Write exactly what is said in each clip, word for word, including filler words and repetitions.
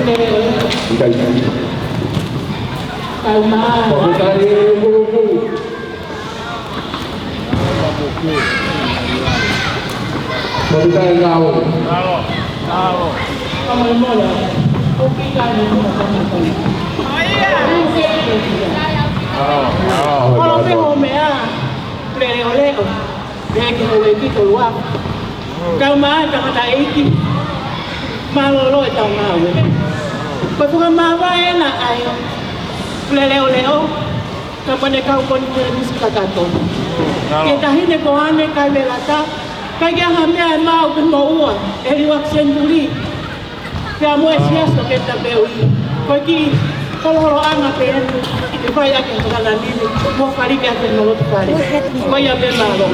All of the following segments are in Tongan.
ʻIkai. Kae ʻumaʻā. Fakafetaʻi e kulupu. Fakafetaʻi ngāue. Kamolemole. ʻOku ʻikai ni kuma kama kama. Kolope ho meʻa. Leʻoleʻo. Pea ke houʻeiki Toluafa. Kae ʻumaʻā e tangataʻeiki. Mālōlō e tau ngāue. Ko e fakamāvae ena ʻa e Pule Leʻoleʻo, ka mane kau konifelenisi kakato. Ke taʻahine ko ane kai velata, kai ke aha meʻa ʻe maʻu pē mo ua, ʻe liuaki senituli. Pea mo e siasi ʻo ke tapeui. Ko e kiʻi holoholoʻanga pē eni, ke fai ʻaki e fakalani ni, mo fali ke ake mo loto fale. Ko ia pē, mālō.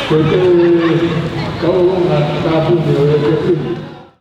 Ko e tau ʻa e tāpuni ʻo e Ekepili.